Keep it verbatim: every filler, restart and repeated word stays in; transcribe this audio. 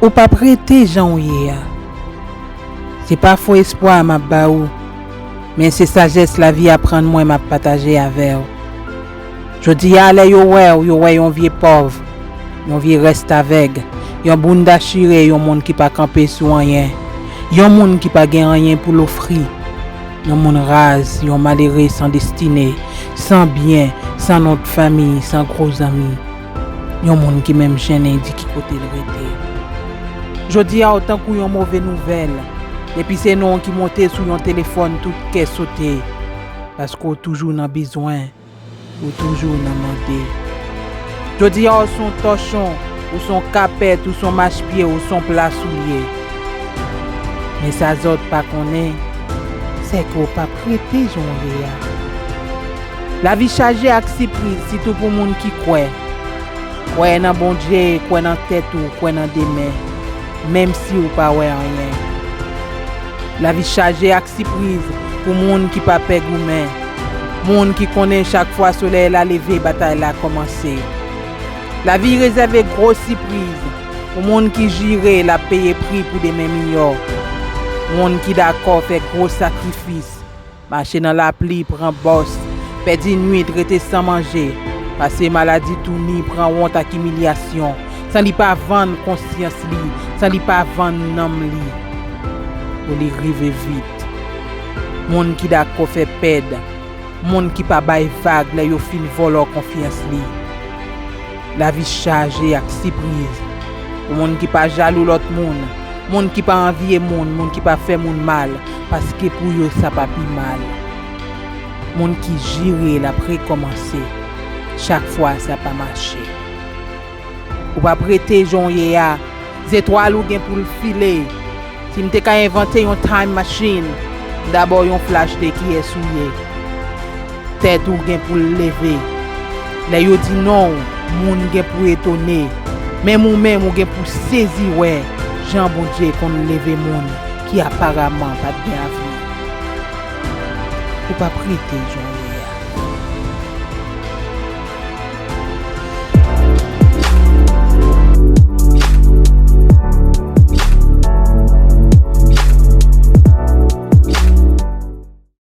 Ou p ap rete jan w ye a. Se pa fo espwa m ap ba ou, men se sajès lavi aprann mwen m ap pataje avè w. Jodi a, lè yo wè w, yo wè yon vye pòv, yon vye rèstavèg, yon bounda chire, yon moun ki pa kanpe sou anyen, yon moun ki pa gen anyen pou l ofri, yon moun raz, yon malere san destine, san byen, san non de fanmi, san gwo zanmi. Yon moun ki menm jennen di ki kote l rete. Jodi a, w tankou yon move nouvèl. Depi se non w ki monte sou yon telefòn, tout kè sote. Paske w toujou nan bezwen, ou toujou nan mande. Jodi a, w se yon tòchon, ou se yon kapèt, ou se yon machpye, ou se yon pla soulye. Men sa zòt pa konnen, sèke w p ap rete jan w ye a. Lavi chaje ak sipriz, sitou pou moun ki kwè. Kwè nan Bondye, kwè nan tèt ou, kwè nan demen, menm si w pa wè anyen. Lavi chaje ak sipriz pou moun ki pa pè goumen, moun ki konnen chak fwa solèy la leve, batay la kòmanse. Lavi rezève gwo sipriz pou moun ki jire l ap peye pri pou demen miyò, moun ki dakò fè gwo sakrifis, mache nan lapli, pran bòs, pèdi nwit, rete san manje, pase maladi, touni, pran wont ak imilyasyon, san li pa vann konsyans li, san li pa vann nanm li, pou li rive vit. Moun ki dakò fè pèd, moun ki pa bay vag lè yo fin vòlò konfyans li. Lavi chaje ak sipriz. Pou moun ki pa jalou lòt moun, moun ki pa anvye moun, moun ki pa fè moun mal, paske pou yo sa pa pi mal. Moun ki jire l ap rekòmanse, chak fwa sa pa mache. Ou p ap rete jan w ye a, zetwal ou gen pou l file. Si m te ka envante yon time machine, m ta ba w yon flash de kiyès ou ye. Tèt ou gen pou l leve. Lè yo di non w, moun gen pou etone. Menm ou menm, ou gen pou sezi wè jan Bondye konn leve moun ki aparaman pa t gen avni. Ou p ap rete jan